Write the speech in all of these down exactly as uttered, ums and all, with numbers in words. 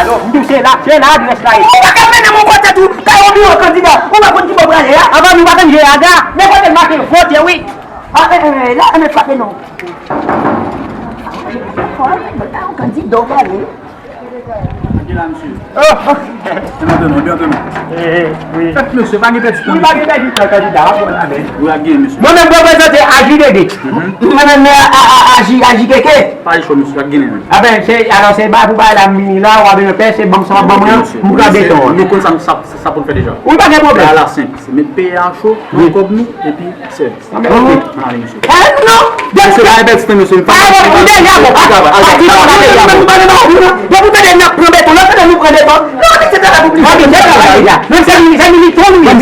M di w se la, se la adrès la ye. Ou pa ka mennen m yon kote tou, kay yon biwo kandida. Ou pa konn ki bò w prale a? Anvan nou pa konn jwe aga. Men kote l make vote wi. A, e, e, e, la, e, men frape non. Kay yon kandida w prale. Ki la, misye? Oh! Byen antre non, byen antre non. Eh, eh, wi. Fèt, mesye, pa gen pèdi tan. Wi, pa gen pèdi tan, kandida, ap pran la men. Wi, ap gen, mesye. Mwen menm, mwen prezante A J D D. Mhm. Mwen menm, men, a, a, a, A J, A J K K. Pa gen chwa, mesye, ap gen, men. A ben, se, alò, se ba pou bay la, m vini la, w ap vin pè, se banm sa, w ap ban mwen, m pran beton an. Nou konn sa, sa, sa pou n fè deja. Wi, pa gen pwoblèm. Bagay la senp, se met peye a cho, pran kòb nou, epi sèvis. Ann ale, mesye. Eh, non! Mesye, pa gen pèdi tan, mesye. Pa gen pwoblèm, deja bon. Depi w tande n ap pran beton, n ap tande nou pran beton. Non, se te la pou plis. Menm se militan nou ye.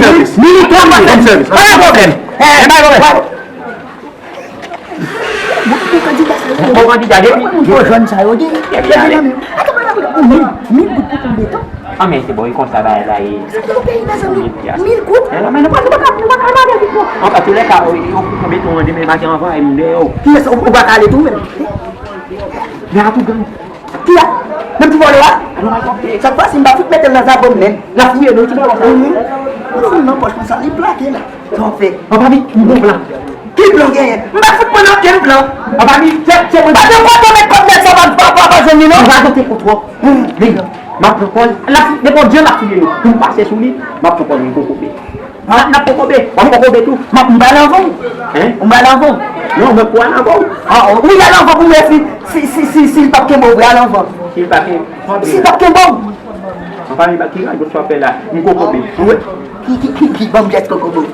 Militan nou ye. Pa gen pwoblèm. Eh, pa gen pwoblèm. Bon, bon kandida, depi. Bon, jèn sa yo, depi. Depi. Mil, mil goud pou pran beton. Ah, men se bon, e konsa bagay la ye. Sa pou peyi, mezanmi. Mil goud? Eh, men nou pa, nou pa ka, nou pa ka al avèk li, non. An, pa tou lè ka, yo pou konbyen ton demen maten anvan, e m deyò. Kiyès ou, ou pa ka ale tou, menm? Men a tou gang. Ki a? Menm ti vòlè a? Chak fwa, si m pa fout mete l nan zabò m, menm. L ap fouye nou, ti bò sa. Mhm. Ou fout nan pòch konsa, li plake la. Sa w fè? An, papi, m gon plan. Ki plan w genyen? M pa fout pran okenn plan. An, papi, se, se mwen. Pa gen kote w met kòb nèg sa, pa, pa, pa, pa jwenn li, non. M radote ou twòp. Hmm. Men, m ap pran kò l. L ap, nenpòt jan l ap touye nou. Pou m pase sou li, m ap pran kò l, m kokobe. N ap, n ap kokobe. W ap kokobe tou. M ap, m pral anvan w. Hein? M pral anvan w. Non, mwen pou al anvan w. Ah, wi, al anvan pou wè si, si, si, si, si l p ap kenbe w vre, al anvan. Si l pa kenbe, si l p ap kenbe w. An pa gen ki rad w ap fè la. M kokobe. Wi. Ki, ki, ki, ki, ban m jès kokobe w.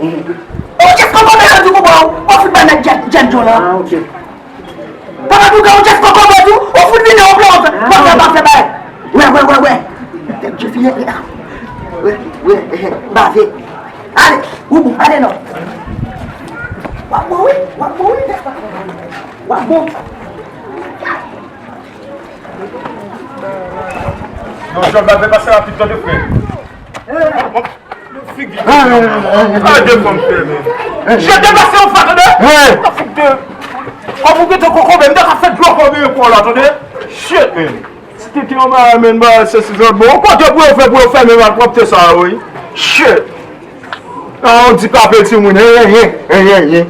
Ou jès kokobe yo di pou ba w. Ou fout ban nèg jès, jès John lan. Ah, ok. Papa Bouga, ou jès kokobe tou, ou fout vini, ou pran, w ap fè, w ap fè bagay. Wè, wè, wè, wè. Tèt je fiye. Wè, wè, eh, bave. Ale, ou bon, ale non. W ap bon, wi, w ap bon, wi. W ap bon. Non, Jòb la, fè pase rapid, tande, frè. Figi. Ah, de fanm fè, men. Je te pase yon fwa, tande? Ou ka fout de. Kòm ou gentan kokobe, m ta ka fè dlo kòbe pou w la, tande? Shit, man. Si te te yon bagay, men, bagay, se si zòt bon. Ou kote pou yo fè, pou yo fèmen malpwòpte sa, wi. Shit. Ah, on di kape timoun. Hen, hen, hen, hen, hen.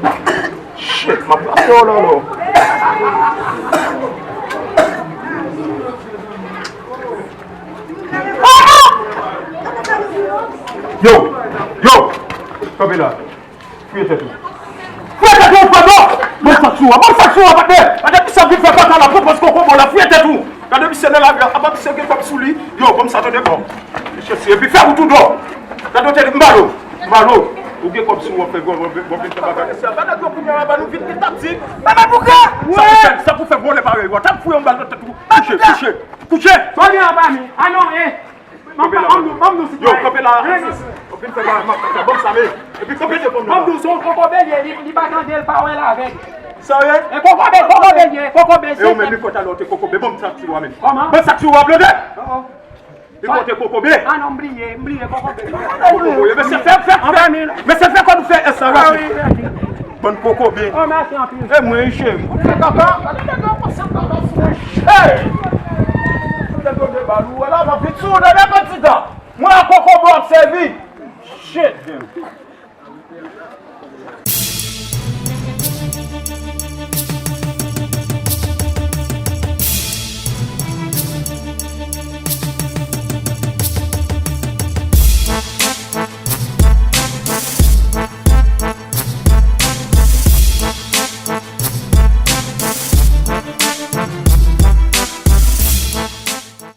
Shit, m ap pase w la, non. Yo, yo, kanpe la. Fouye tèt ou. Fouye tèt ou, frè, non! Ban m sa k sou ou, ban m sa k sou ou, patnè! Patnè, misye ap vin fè pata la, pran pòz kokobe w la, fouye tèt ou! Gade misye nan lari a, apa misye gen kòb sou li? Yo, ban m sa, tande, bon. Mesye, si, epi fè wout ou dò. Gade w te di, m ba l ou, m ba l ou. Ou gen kòb sou ou, w ap fè gwo, w ap vin fè bagay. Mesye, gade yo kounye a, ba nou vin gen taktik. Papa Bouga! Sa pou fè, sa pou fè vòlè parèy ou a, t ap fouye yon bal nan tèt ou. Kouche, kouche, kouche! Sa w gen an pa mi? Ah non, eh! Kanpe la, kanpe la. Yo, kanpe la. Yo, vin fè ba, ban m sa, men. Epi kanpe devan m nan. Ban m di w, se yon kokobe li ye, li, li pa tande l, pa wè l avèk. Serye? E kokobe, kokobe li ye, kokobe. E ou menm, li fòt alò, te kokobe. Ban m sa k sou ou a, men. Kòman? Ban m sa k sou ou a, blonde. Oh, oh. Li fòt te kokobe. Ah non, m bliye, m bliye kokobe. Kokobe, men se fè, fè, fè. Men se fè kòb ou fè, e sa rapid. Bann kokobe. Oh, mèsi anpil. E mwen, cheri, m fout fè kaka. Gade nèg la pase kaka sou mwen. Hey! Fout nèg yo de bal ou, wè la, m ap vin sou ou, nèg la kandida. Mwen a kokobe w ap sèvi. Shit, damn.